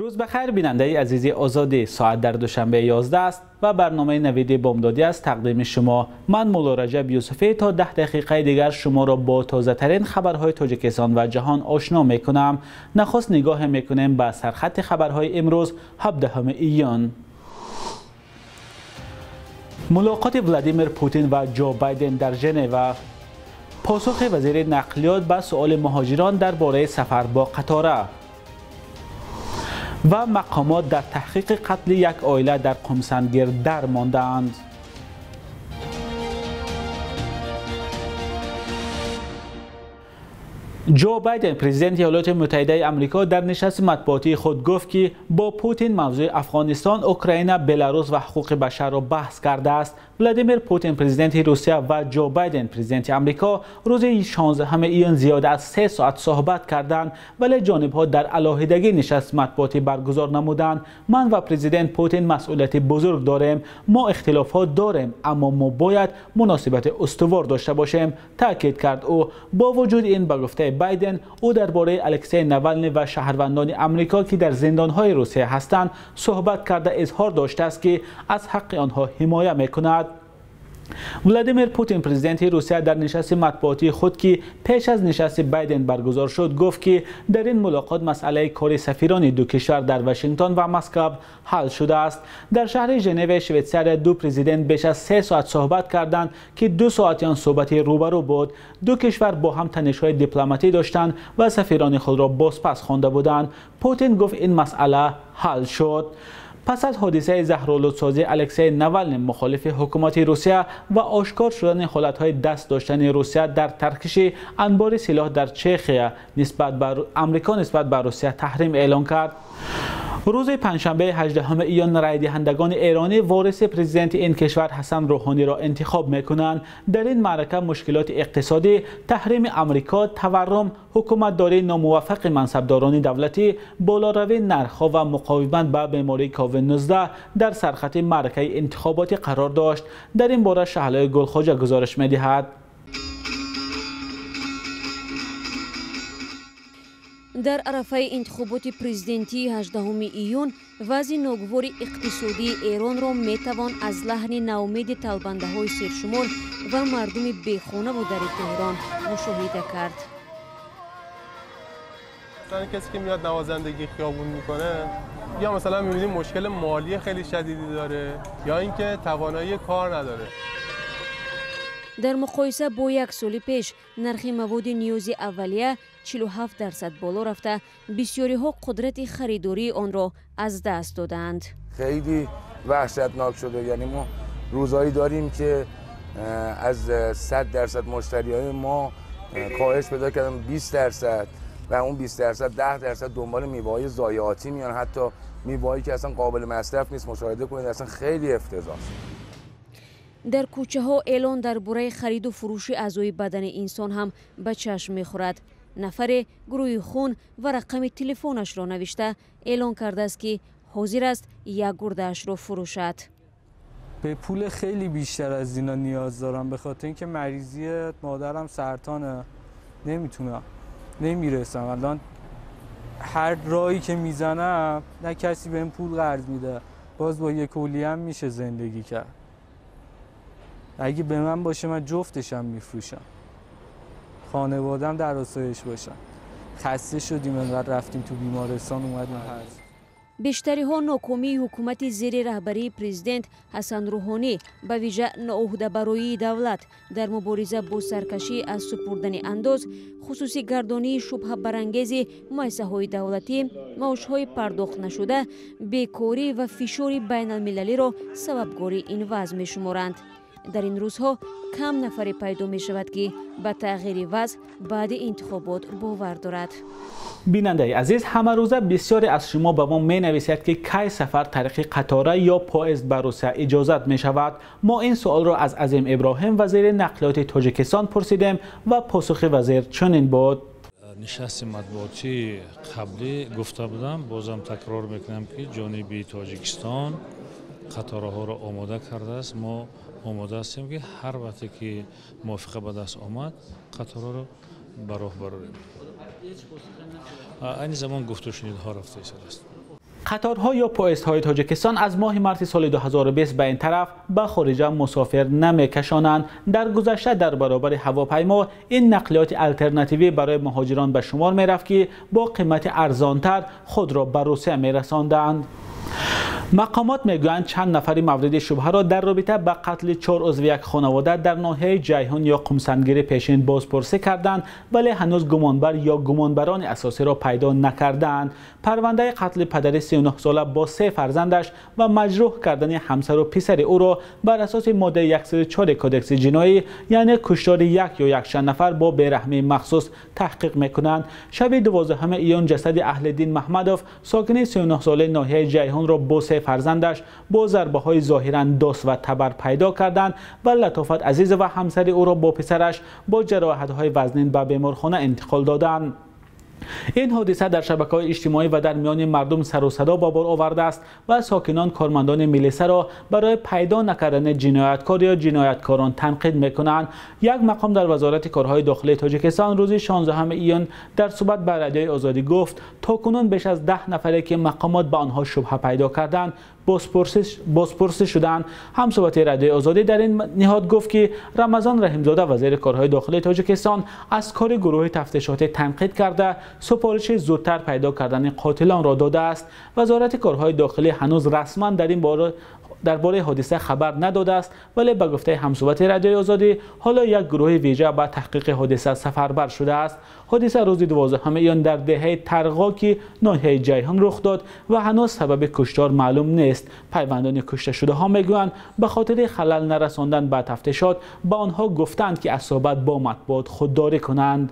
Рӯз бахайр, бинандаи азизи Озодӣ. Соат дар Душанбе 11 аст ва барномаи Навиди Бомдодӣ аст тақдими шумо. Ман Мулло Раҷаб Юсуфӣ то 10 дақиқаи дигар шуморо бо тозатарин хабарҳои Тоҷикистон ва ҷаҳон ошно мекунам. Нахуст нигоҳе мекунем ба сархати хабарҳои имрӯз, 17 июн. Мулоқоти Владимир Путин ва Ҷо Байден дар Женева. Посухи вазири нақлиёт ба суоли муҳоҷирон дар бораи сафар бо қатора. Ва мақомот дар таҳқиқи қатли як оила дар Қумсангир дар мондаанд. Ҷо Байден, президенти Иёлоти Муттаҳидаи Амрико, дар нишасти матбуотии худ гуфт, ки бо Путин мавзӯи Афғонистон, Украина, Беларус ва ҳуқуқи башарро баҳс кардааст. Владимир Путин, президенти Русия, ва Ҷо Байден, президенти Амрико, рӯзи 16 июн зиёда аз 3 соат суҳбат карданд, вале ҷонибҳо дар алоҳидагӣ нишасти матбуотӣ баргузор намуданд. Ман ва президент Путин масъулияти бузург дорем. Мо ихтилофҳо дорем, аммо мо бояд муносибати устувор дошта бошем, таъкид кард ӯ. Бо вуҷуди ин, ба гуфтаи Байден, ӯ дар бораи Алексей Навални ва шаҳрвандони Амрико, ки дар зиндонҳои Русия ҳастанд, суҳбат карда изҳор доштааст, ки аз ҳаққи онҳо ҳимоя мекунад. Владимир Путин, президенти Русия, дар нишасти матбуотии худ, ки пеш аз нишасти Байден баргузор шуд, гуфт, ки дар ин мулоқот масъалаи кори сафирони ду кишвар дар Вашингтон ва Москва ҳал шудааст. Дар шаҳри Женеваи Швейтсария ду президент беш аз 3 соат суҳбат карданд, ки 2 соати он суҳбати рӯбарӯ буд. Ду кишвар бо ҳам танишҳои дипломатӣ доштанд ва сафирони худро бозпас хонда буданд. Путин гуфт, ин масъала ҳал шуд. Пас аз ҳодисаи заҳролудсозии Алексей Навални, мухолифи ҳукумати Русия, ва ошкор шудани ҳолатҳои даст доштани Русия дар таркиши анбори силоҳ дар Чехия, нисбат ба Амрико нисбат ба Русия таҳрим эълон кард. Рӯзи панҷшанбе 18 июн райдиҳандагони эронӣ вориси президенти ин кишвар Ҳасан Рӯҳониро интихоб мекунанд. Дар ин маърака мушкилоти иқтисодӣ, таҳрими Амрико, таваррум, ҳукуматдории номуваффақи мансабдорони давлатӣ, болоравии нархҳо ва муқовимат ба бемории COVID-19 дар сархати маъракаи интихоботӣ қарор дошт. Дар ин бора Шаҳлои Гулхоҷа гузориш медиҳад. Дар арафаи интихоботи президентии 18 июн вазъи ногувори иқтисодии Эронро метавон аз лаҳни наумеди талбандаҳои сершумор ва мардуми бехонаву дари Теҳрон мушоҳида кард. کسی که میاد نوازندگی خیابون میکنه یا مثلا میبینیم مشکل مالی خیلی شدیدی داره یا اینکه توانایی کار نداره. Дар муқоиса бо як соли пеш нархи маводи ниёзи аввалия 47% боло рафта, бисёриҳо қудрати харидории онро аз даст додаанд. خیلی وحشتناک شده. یعنی ما روزایی داریم که از 100% مشتریای ما کاهش پیدا کردن 20% و اون 20% 10% دنبال میوه‌های ضایعاتی میان، حتی میوه‌هایی که اصلا قابل مصرف نیست. مشاهده کنید اصلا خیلی افتضاح. Дар кӯчаҳо эълон дар бораи хариду фурӯши аъзои бадани инсон ҳам ба чашм мехӯрад. Нафаре гурӯҳи хун ва рақами телефонашро навишта эълон кардааст, ки ҳозир аст як гурдаашро фурӯшад. به پول خیلی بیشتر از اینا نیاز دارم، به خاطر اینکه مریضی مادرم سرطانه، نمیتونم، نمیرسم. الان هر راهی که میزنم نه کسی بهم پول قرض میده، باز با یک کلیه هم میشه زندگی کرد. اگه به من باشه من جفتشم میفروشم، خانوادم در آسایش باشم. خسته شدیم انقدر رفتیم تو بیمارستان اومدیم. Бештариҳо нокомии ҳукумати зери раҳбарии президент Ҳасан Рӯҳонӣ, ба вижа ноуҳдабароии давлат дар мубориза бо саркашӣ аз супурдани андоз, хусусигардонии шубҳабарангези муассисаҳои давлатӣ, маошҳои пардохт нашуда, бекорӣ ва фишори байналмилалиро сабабгори ин вазъ мешуморанд. Дар ин рӯзҳо кам нафаре пайдо мешавад, ки ба тағйири вазъ баъди интихобот бовар дорад. Бинандаи азиз, ҳамарӯза бисёре аз шумо ба мо менависед, ки кай сафар тариқи қатора ё поезд ба Русия иҷозат мешавад. Мо ин суолро аз Азим Иброҳим, вазири нақлиёти Тоҷикистон, пурсидем ва посухи вазир чунин буд. Нишасти матбуотии қаблӣ гуфта будам, бозам такрор мекунам, ки ҷониби Тоҷикистон қатораҳоро омода кардааст. Мо омода ҳастем, ки ҳар вақте ки мувофиқа ба даст омад, қатораро ба роҳ барорем. Айни замон гуфтушунидҳо рафта истодааст. Қаторҳо ё поездҳои Тоҷикистон аз моҳи марти соли 2020 ба ин тараф ба хориҷа мусофир намекашонанд. Дар гузашта дар баробари ҳавопаймо ин нақлиёти алтернативӣ барои муҳоҷирон ба шумор мерафт, ки бо қимати арзонтар худро ба Русия мерасонданд. Мақомот мегӯянд чанд нафари мавриди шубҳаро дар робита ба қатли 4 узви як хонавода дар ноҳияи Ҷайҳун ё Қумсангири пешин бозпурсӣ карданд, вале ҳанӯз гумонбар ё гумонбарони асосиро пайдо накардаанд. Парвандаи қатли падари 39-сола бо 3 фарзандаш ва маҷрӯҳ кардани ҳамсару писари ӯро бар асоси моддаи 104 кодекси ҷиноӣ, яъне куштори як ё якчанд нафар бо бераҳмии махсус таҳқиқ мекунанд. Шаби 12 июн ҷасади Аҳлиддин Маҳмадов, сокини 39-солаи ноҳияи Ҷайҳунро бо 3 фарзандаш бо зарбаҳои зоҳиран дос ва табар пайдо карданд ва Латофат Азизова ҳамсари ӯро бо писараш бо ҷароҳатҳои вазнин ба беморхона интиқол доданд. Ин ҳодиса дар шабакаҳои иҷтимоӣ ва дар миёни мардум сару садо ба бор овардааст ва сокинон кормандони милисаро барои пайдо накардани ҷинояткор ё ҷинояткорон танқид мекунанд. Як мақом дар Вазорати корҳои дохилии Тоҷикистон рӯзи 16 июн дар суҳбат ба Радиои Озодӣ гуфт, то кунун беш аз 10 нафаре ки мақомот ба онҳо шубҳа пайдо карданд бозпурсӣ шуданд. Ҳамсуҳбати Радиои Озодӣ дар ин ниҳод гуфт, ки Рамазон Раҳимзода, вазири корҳои дохилии Тоҷикистон, аз кори гурӯҳи тафтишотӣ танқид карда, супориши зудтар пайдо кардани қотилонро додааст. Вазорати корҳои дохилӣ ҳанӯз расман дар ин бора дар бораи ҳодиса хабар надодааст, вале ба гуфтаи ҳамсуҳбати Радиои Озодӣ ҳоло як гурӯҳи вижа ба таҳқиқи ҳодиса сафарбар шудааст. Ҳодиса рӯзи 12 июн дар деҳаи Тарғоки ноҳияи Ҷайҳун рух дод ва ҳанӯз сабаби куштор маълум нест. Пайвандони кушташудаҳо мегӯянд ба хотири халал нарасондан ба тафтишот ба онҳо гуфтанд, ки аз суҳбат бо матбуот худдорӣ кунанд.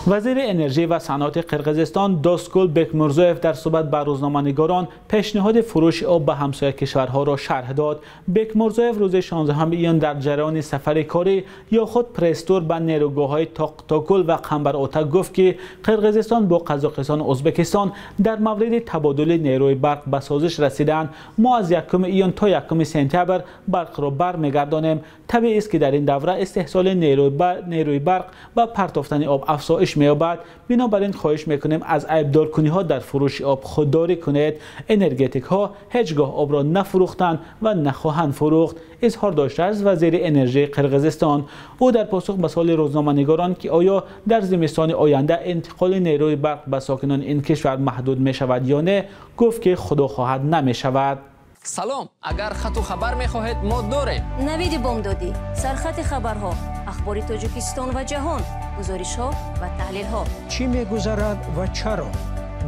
Вазири энержӣ ва саноати Қирғизистон Доскул Бекмурзоев дар суҳбат ба рӯзноманигорон пешниҳоди фурӯши об ба ҳамсоя кишварҳоро шарҳ дод. Бекмурзоев рӯзи 16 июн дар ҷараёни сафари корӣ ё худ пресс-тур ба нерӯгоҳҳои Тоқтокул ва Қамбар-Ота гуфт, ки Қирғизистон бо Қазоқистон ва Ӯзбекистон дар мавриди табодули нерӯи барқ ба созиш расиданд. Мо аз 1 июн то 1 сентябр барқро бармегардонем. Табиист, ки дар ин давра истеҳсоли нерӯи барқ ва партофтани об афзоиш меёбад. Бинобар ин хоҳиш мекунем аз айбдоркуниҳо дар фурӯши об худдорӣ кунед. Энергетикҳо ҳеҷ гоҳ обро нафурӯхтанд ва нахоҳанд фурӯхт, изҳор доштааст вазири энержии Қирғизистон. Ӯ дар посух ба суоли рӯзноманигорон, ки оё дар зимистони оянда интиқоли нерӯи барқ ба сокинони ин кишвар маҳдуд мешавад ё не, гуфт, ки худо хоҳад намешавад. Салом, агар хату хабар мехоҳед, мо дорем. Навиди бомдодӣ, сархати хабарҳо, ахбори Тоҷикистон ва ҷаҳон, гузоришҳо ва таҳлилҳо. Чӣ мегузарад ва чаро?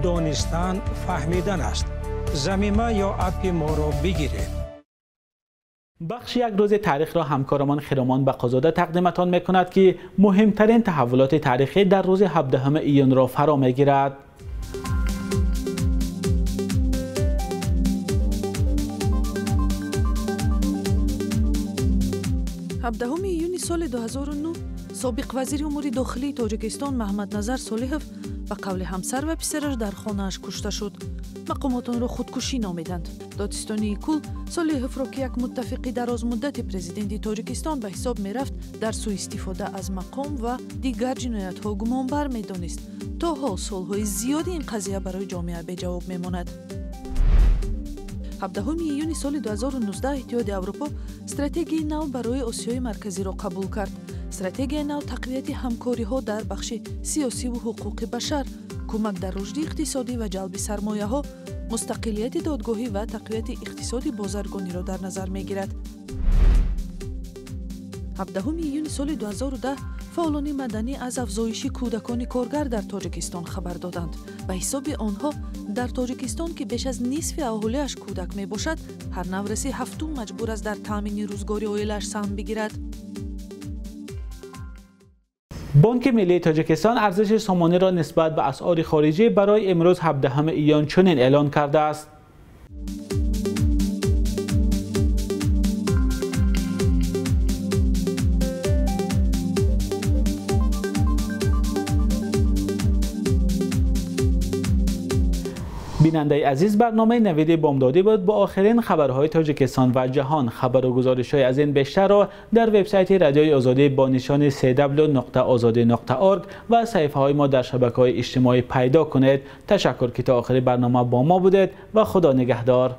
Донистан фаҳмидан аст. Замима ё аппи моро бигиред. Бахши як рӯзи таърихро ҳамкорамон Хиромон Бақозода тақдиматон мекунад, ки муҳимтарин таҳаввулоти таърихӣ дар рӯзи 17 июнро фаро мегирад. 17 июни соли 2009 собиқ вазири умури дохилии Тоҷикистон Маҳмадназар Солиҳов ба қавли ҳамсар ва писараш дар хонааш кушта шуд. Мақомот онро худкушӣ номиданд. Додситонии Кул Солиҳовро, ки як муттафиқи дарозмуддати президенти Тоҷикистон ба ҳисоб мерафт, дар сӯистифода аз мақом ва дигар ҷиноятҳо гумонбар медонист. То ҳол суолҳои зиёди ин қазия барои ҷомеа беҷавоб мемонад. 17 июни соли 2019 Иттиҳоди Аврупо стратегияи нав барои Осиёи Марказиро қабул кард. Стратегияи нав тақвияти ҳамкориҳо дар бахши сиёсиву ҳуқуқи башар, кӯмак дар рушди иқтисодӣ ва ҷалби сармояҳо, мустақилияти додгоҳӣ ва тақвияти иқтисоди бозаргониро дар назар мегирад. 17 июни соли 2010 фаъолони маданӣ аз афзоиши кӯдакони коргар дар Тоҷикистон хабар доданд. Ба ҳисоби онҳо дар Тоҷикистон, ки беш аз нисфи аҳолиаш кӯдак мебошад, ҳар навраси ҳафтум маҷбур аст дар таъмини рӯзгори оилааш саҳм бигирад. Бонки Миллии Тоҷикистон арзиши сомониро нисбат ба асъори хориҷӣ барои имрӯз 17 июн чунин эълон кардааст. Бинандаи азиз, барномаи Навиди Бомдодӣ буд бо охирин хабарҳои Тоҷикистон ва ҷаҳон. Хабару гузоришҳои аз ин бештарро дар вебсайти Радиои Озодӣ бо нишони cw.ozodi.org ва саҳифаҳои мо дар шабакаҳои иҷтимоӣ пайдо кунед. Ташаккур, ки то охири барнома бо мо будед ва Худо нигаҳдор.